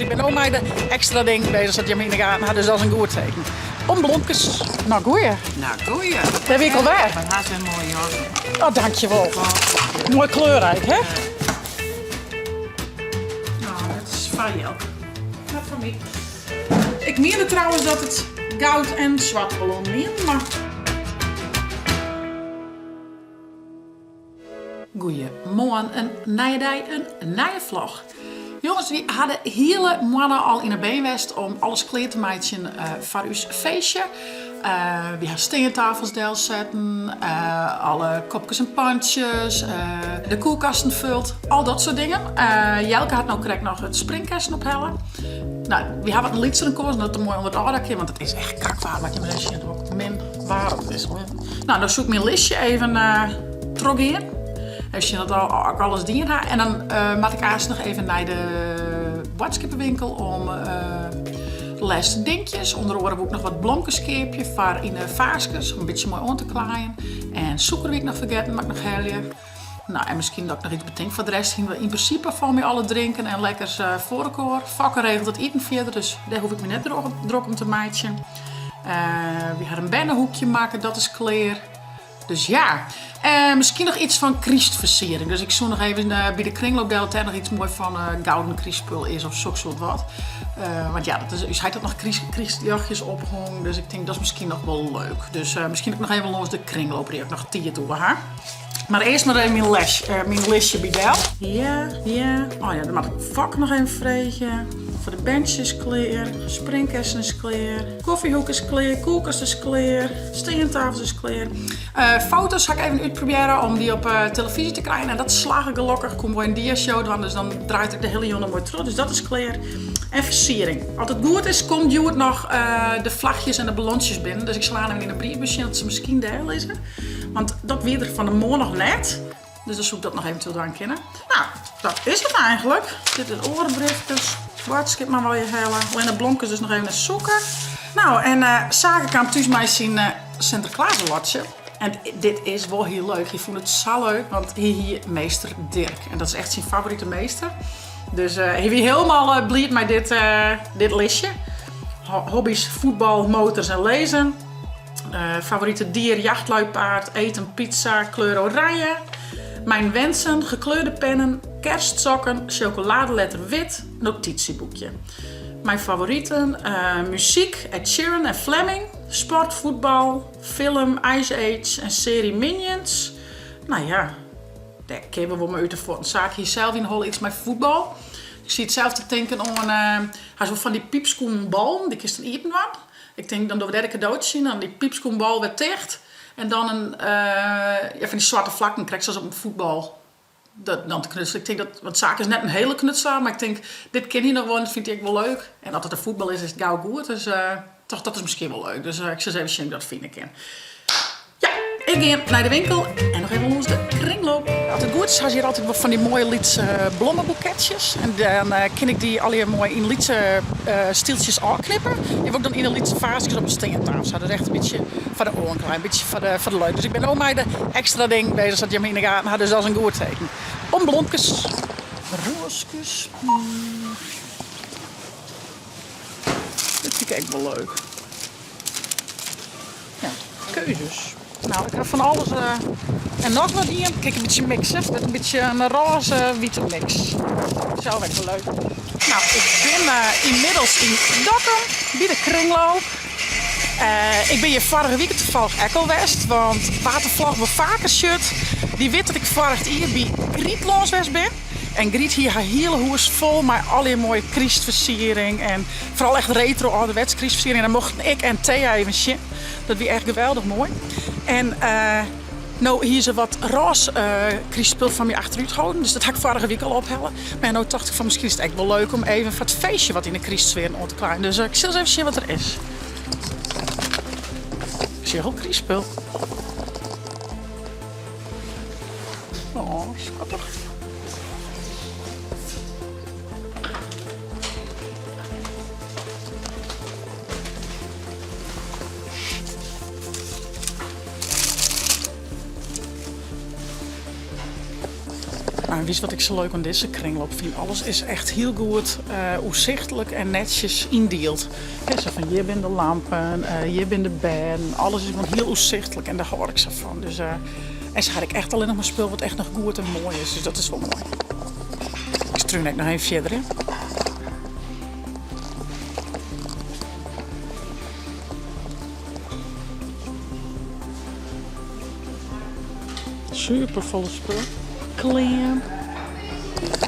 Ik bin no mei de ekstra ding bezich sa't jimme yn de gaten ha, dus dat is in goed teken. Om blomkes. No goeie. No goeie. Dêr wie ik al wer. Wat hast wer moaie jassen. Oh, dankjewol. Moai kleurrijk, hè? No, dat is foar Jelke. Net foar my. Ik miende trouwens dat it goud en swart ballonnen wienen, mar. Goeiemoarn, in nije dei, in nije vlog. Jonges, wy ha de hiele moanne al yn 'e been west om alles klear te meitsjen foar ús feestje. Wy ha steantafels delsetten, alle kopkes en pantsjes, de koelkasten fuld, al dat soart dingen. Jelke hat no krekt noch it springkessen ophelle. No, wy ha wat in lytseren kozen, dat it moai ûnder it ôfdak kin, want it is echt kakwaar, moat je mar ris sjen hoe min waar it is. No, dan soe ik myn listje even trochgean. Even sjen dat ik alles dien ha. En dan moat ik aanst noch even nei de boadskippewinkel om de lêste dinkjes. Under oare woe ik noch wat blomkes keapje foar yn de faaskes, om in bytsje moai oan te klaaien. En sûker wie ik noch fergetten, moat ik noch helje. No, en miskien dat ik noch iets betink. Foar de rest hiene we yn prinsipe foar my alle drinken en lekkers foar elkoar. Fokke regelt it iten fierder, dus dêr hoef ik my net drok om te meitsjen. Wy ha in bernehoekje makke, dat is klear. Dus ja, miskien noch iets fan krystfersiering. Dus ik soe noch even by de kringloop del dat dêr noch iets moai fan gouden krystspul is of soksoart wat. Want ja, dat is, ús heit hat noch krystljochtjes ophongen, dus ik tink dat is miskien noch wol leuk. Dus miskien ek noch even lâns de kringloop dêr't ik noch tiid oer ha. Mar earst mar even myn les, myn listje by del. Ja, ja. Oh ja, dan moat ik Fok noch even freegje. Foar de benches klear, springkessen is klear, koffiehoek is klear, koelkast is klear, steantafels is klear. Foto's ha ik even útprobearre om dy op telefyzje te krijen en dat slagge gelokkich. Koe moai in diashow dwaan, dus dan draait ek de hiele jûn moai troch, dus dat is klear. En fersiering. As it goed is komt hjoed noch de flachjes en de ballontsjes binnen, dus ik sil even yn de briefbus sjen dat se miskien dêr lizze. Want dat wie der fan 'e moarn noch net. Dus dan soe ik dat noch eventueel dwaan kinne. No, dat is it eigentlik. Dit is oare briefkes. Boadskip mar wol je helle. Allinne de blomkes dus noch even in sûker. No, en Sake kaam thús mei syn Sinterklaaslotje. En dit is wol hiel leuk. Hy fûn it sa leuk, want hy hie meester Dirk. En dat is echt syn favorite meester. Dus hy wie hielendal bliid mei dit, dit listje. Hobby's, voetbal, motors en lezen. Favorite dier, jachtluipaard, eten, pizza, kleur oranje. Mijn wensen, gekleurde pennen, kerstsokken, chocoladeletter wit, notitieboekje. Mijn favoriten, muziek, Ed Sheeran en Flemming, sport, voetbal, film, Ice Age en serie Minions. Nou ja, dêr kinne we wol mei út de fuotten. Sake hie sels yn 'e holle iets mei fuotbal. Ik siet sels te tinken oan, ha se wol fan dy pypskoenballen, dy kinst dan iepen dwaan. Ik tink dan dogge we dêr de kadootsjes yn, dan dy pypskoenbal wer ticht en dan in, ja, fan dy swarte flakken, krekt sa as op in fuotbal, dat dan te knutselen. Ik tink dat, want Sake is net in hiele knutselaar, mar ik tink, dit kin hy noch wol en dat fynt hy ek wol leuk. En as it in fuotbal is, is it gau goed, dus tocht dat is miskien wol leuk. Dus ik sil ris even sjen of ik dat fine kin. Ja, ik gean nei de winkel en noch even lâns de kringloop. As it goed is, ha se hjir altyd wol fan dy moaie lytse blommeboeketsjes. En dan kin ik dy allegear moai yn lytse stieltsjes ôfknippe. Dy wol ik dan yn de lytse faaskes op de steantafel. Dat is echt in bytsje foar de oanklaai, in bytsje foar de, foar de leuk. Dus ik bin no mei de ekstra ding bezich, sa't jimme yn de gaten ha. Dus dat is in goed teken. Om blomkes. Roaskes. Dit fyn ik ek wol leuk. Ja, keuzes. Nou, ik ha fan alles en noch wat dien. Kin ik in bytsje mixe. Dit in bytsje in rôze-wite mix. Sels ek wol leuk. Nou, ik bin ynmiddels yn Dokkum by de kringloop. Ik bin hjir foarige wike tafallich ek al west, want wa't de vlog wol faker sjocht, dy wit dat ik foarich jier by Griet lâns west bin. En Griet hie har hiele hûs fol mei allegear moaie krystfersiering en foaral echt retro âlderwets krystfersiering. En dan mochten ik en Thea even sjen. Dat wie echt geweldich moai. En no hie se wat rôze krystspul foar my achterút holden, dus dat ha ik foarige wike al ophelle. Mar no tocht ik fan miskien is it ek wol leuk om even foar it feestje wat yn de krystsfear oan te klaaien. Dus ik sil ris even sjen wat der is. Ik sjoch al krystspul. Oh, skattich. Nou, witst wat ik sa leuk oan dizze kringloop fyn? Alles is echt hiel goed oersichtlik en netsjes yndield. Hè, sa fan hjir binne de lampen, hjir binne de bêden. Alles is gewoan hiel oersichtlik en dêr hâld ik sa fan. Dus, en se ha ek echt allinnich mar spul wat echt noch goed en moai is, dus dat is wol moai. Ik strún ek noch even fierder, hè. Super folle spul. Klean.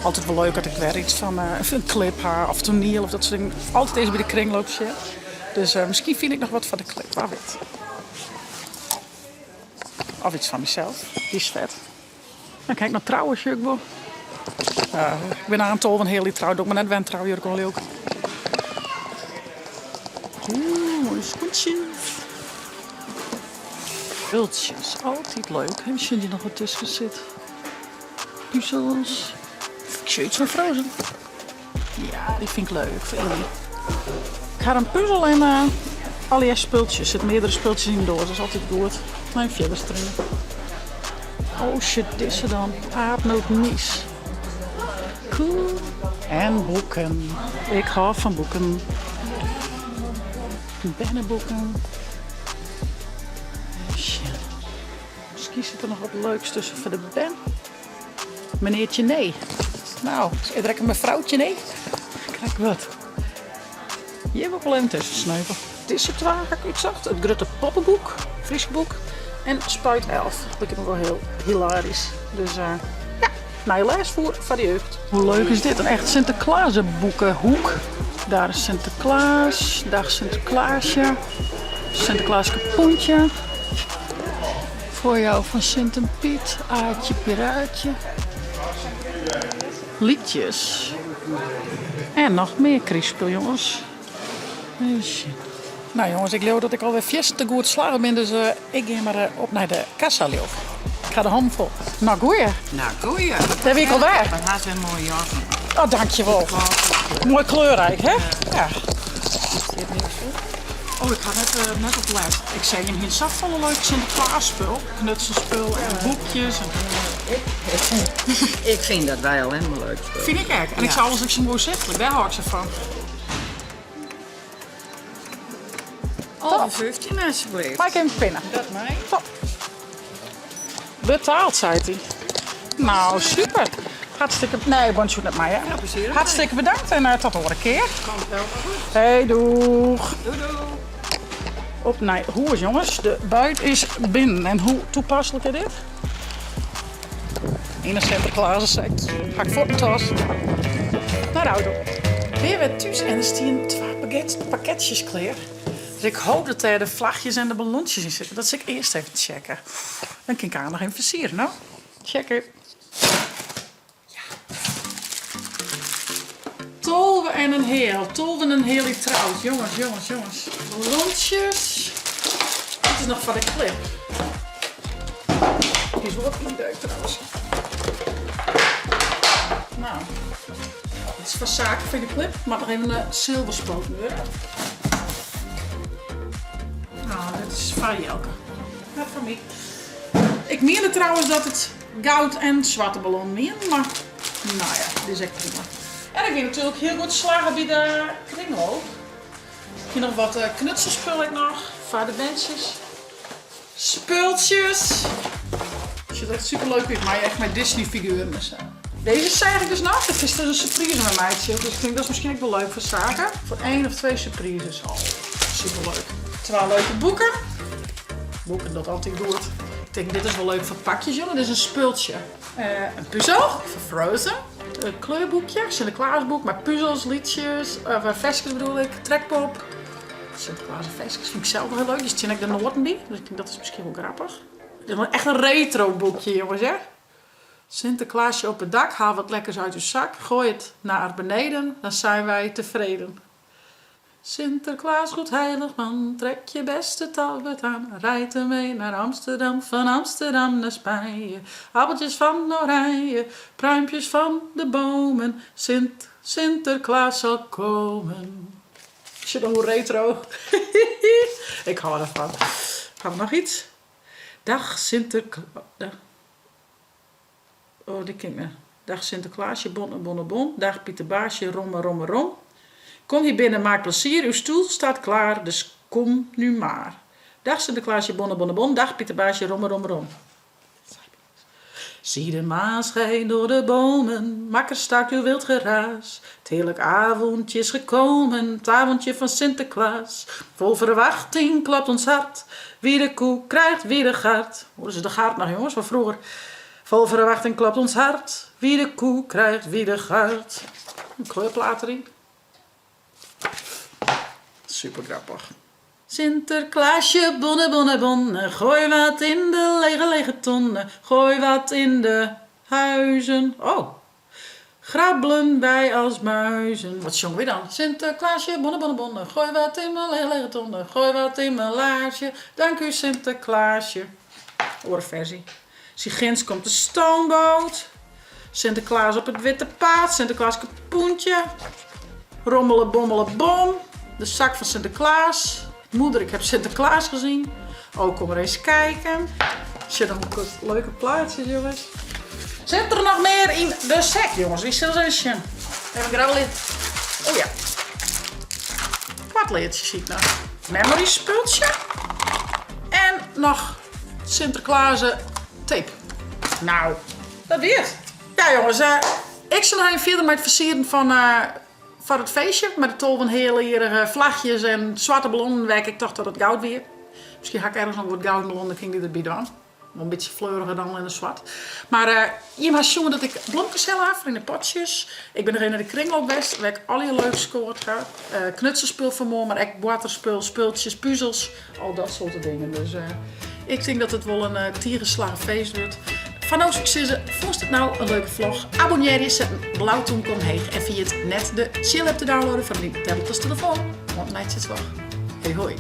Altyd wol leuk as ik wer iets fan in clip ha of toaniel of dat soart dingen. Altyd even by de kringloop sjen. Dus miskien fyn ik noch wat foar de clip, wa wit. Of iets fan mysels, dy is fet. Dan kin ik noch trouwe, sjoch ik wol. Ik bin aanst 12 en heal jier troud, doch ik mar net wer in troujurk oan leau ik. Oeh, moaie skoentsjes. Spultsjes, altyd leuk. Even sjen dy't noch wat tusken sit. Puzels. Ik sjoch iets fan Frozen. Ja, dy fyn ik leuk, foar Amy. Ik ha in puzel en uh, allegear spultsjes. Der sitte meardere spultsjes yn de doas, dat is altyd goed. Even fierder strunen. Oh shit, dizze dan. Aardnootmies. Cool. En boeken. Ik hâld fan boeken. Berneboeken. Sjen. Miskien sit der noch wat leuks tusken foar de bern. Meneertje nee. Nou, is der ek in mefrouwtje nee? Krekt wat. Hjir wol ik wol even tusken sneupe. Dizze twa ha ik útsocht. It grutte poppeboek, Frysk boek, en Spuit Elf. Liket my wol hiel hilarysk. Dus ja, nij lêsfoer foar de jeugd. Hoe leuk is dit? In echt Sinteklaasboekehoek. Daar is Sinterklaas, dag Sinterklaasje, Sinterklaas kapoentje. Voor jou fan Sint en Piet, Aatje Piraatje. Liedjes. En noch mear krystspul, jonges. Even sjen. Nou jonges, ik leau dat ik alwer fierstente goed slagge bin, dus ik gean mar op nei de kassa leau ik. Ik ha de hannen fol. Nou goeie. Nou goeie. Dêr wie ik alwer. Wat hast wer moaie jassen. Oh, dankjewol. Moai kleurryk, hè? Ja. Oh, ik ha net, net op let. Ik sei, jim hiene safolle leuk Sinteklaasspul, knutselspul en boekjes. En... Ik fyn dat wy allinnich mar leuk spul. Fyn ik ek. En ik sei alles ek sa moai oersichtlik, dêr hâld ik sa fan. 11,15 alsjeblieft. Mei ik even pinne? Dat mei. Top. Betaald, seit hy. Nou, super. Hartstikke... Nee, want net mei, hè. Plezier. Hartstikke bedankt en uh, tot de oare kear. Komt helemaal goed. Hey, doeg. Doei, doei. Op nei hûs, jonges. De buit is binnen. En hoe toepaslik is dit? Yn in Sinteklazesek. Ha ik fuort in tas. Nei de auto. Bin wer thús en der stiene twa pakketsjes klear. Dus ik hoop dat dêr de vlagjes en de ballontsjes yn sitte. Dat sil ik earst even checke. Dan kin ik har noch even fersiere, no? Checke. Ja. 12 en in heal. 12 en in heal jier troud. Jonges, jonges, jonges. Ballontsjes. Dit is noch foar de clip. Dy is wol wat yndeukt trouwens. Nou, dit is foar saken foar de clip. Moat noch even zilver spoten wurde. Nou, dit is foar Jelke. Net foar my. Ik miende trouwens dat it goud en swarte ballonnen wienen, mar nou ja, dit is ek prima. En ik wie natuerlik hiel goed slagge by de kringloop. Ik hie noch wat knutselspul ek noch foar de berntsjes. Spultsjes. Sjocht der echt super leuk út, mei echt mei Disney figuren en sa. Deze seach ik dus noch. Dit is dus in surprise mei meitsje. Dus ik tink dat is miskien ek wol leuk foar Sake. Foar één of twee surprises. Oh, super leuk. Twa leuke boeken. Boeken docht altyd goed. Ik tink dit is wol leuk foar pakjes, jongen. Dit is in spultsje. In puzel foar Frozen. In kleurboekje, Sinteklaasboek mei puzels, lietsjes, of ferskes bedoel ik, trekpop. Sinteklaas en ferskes fyn ik sels wol hiel leuk. Dêr stean ek de noaten by, dus ik tink dat is miskien wol grappich. Dit is echt in retro boekje, jonges, hè. Sinterklaasje op het dak, haal wat lekkers uit uw zak, gooi het naar beneden, dan zijn wij tevreden. Sinterklaas, goed heilig man, trek je beste tabard aan, rijd ermee naar Amsterdam, van Amsterdam naar Spanje. Appeltjes van Oranje, pruimpjes van de bomen, Sint, Sinterklaas zal komen. Sjoch hoe retro. Ik hâld derfan. Ha we noch iets? Dag Sinterklaas. Oh, dit kin ik net. Dag Sinterklaasje, bonne, bonne, bon. Dag Pieterbaasje, romme, romme, rom. Kom hier binnen, maak plezier. Uw stoel staat klaar, dus kom nu maar. Dag Sinterklaasje, bonne, bonne, bon. Dag Pieterbaasje, romme, romme, rom. Zie de maan schijnt door de bomen, makker staakt uw wild geraas. Het heerlijk avondje is gekomen, het avondje van Sinterklaas. Vol verwachting klopt ons hart, wie de koe krijgt, wie de gart. Hoe is de gart nog jongens van vroeger? Vol verwachting klopt ons hart, wie de koe krijgt, wie de gart. Een kleurplaat erin. Super grappig. Sinterklaasje, bonne, bonne, bonne, gooi wat in de lege, lege tonnen, gooi wat in de huizen. Oh, grabbelen wij als muizen. Wat zong we dan? Sinterklaasje, bonne, bonne, bonne, gooi wat in mijn lege, lege tonnen, gooi wat in mijn laarsje. Dank u Sinterklaasje. Oorversie. Ginds komt de stoomboot. Sinterklaas op het witte paard. Sinterklaas kapoentje. Rommelen, bommelen, bom. De zak van Sinterklaas. Moeder, ik heb Sinterklaas gezien. Oh, kom maar eens kijken. Zit nog een leuke plaatjes, jongens. Zit er nog meer in de zak, jongens? Wie zullen ze eens zien? Even grabbelen. Oh ja. Kwartleertje zie ik nou. Memory spultje. En nog Sinterklaas tape. Nou, dat weer. Ja jongens, ik zal even verder met het versieren van het feestje. Met de tol van hele vlagjes en zwarte ballonnen. Werk ik toch dat het goud weer. Misschien ga ik ergens nog wat gouden ballonnen, ging die erbij doen. Een beetje fleuriger dan in de zwart. Maar je mag zien dat ik bloemkes heb voor in de potjes. Ik ben nog even naar de kringloop west, waar ik al je leuke scoort ga. Knutselspul van morgen, maar echt waterspul, spultjes, puzzels. Al dat soort dingen. Dus ik denk dat het wel een tierenslagen feest wordt. Van Oost, ik zeg, vond het nou een leuke vlog? Abonneer je, zet een blauw toenkom omheen en via het net de chill app te downloaden van die tablet als telefoon. Want night zit vlog. Hey hoi.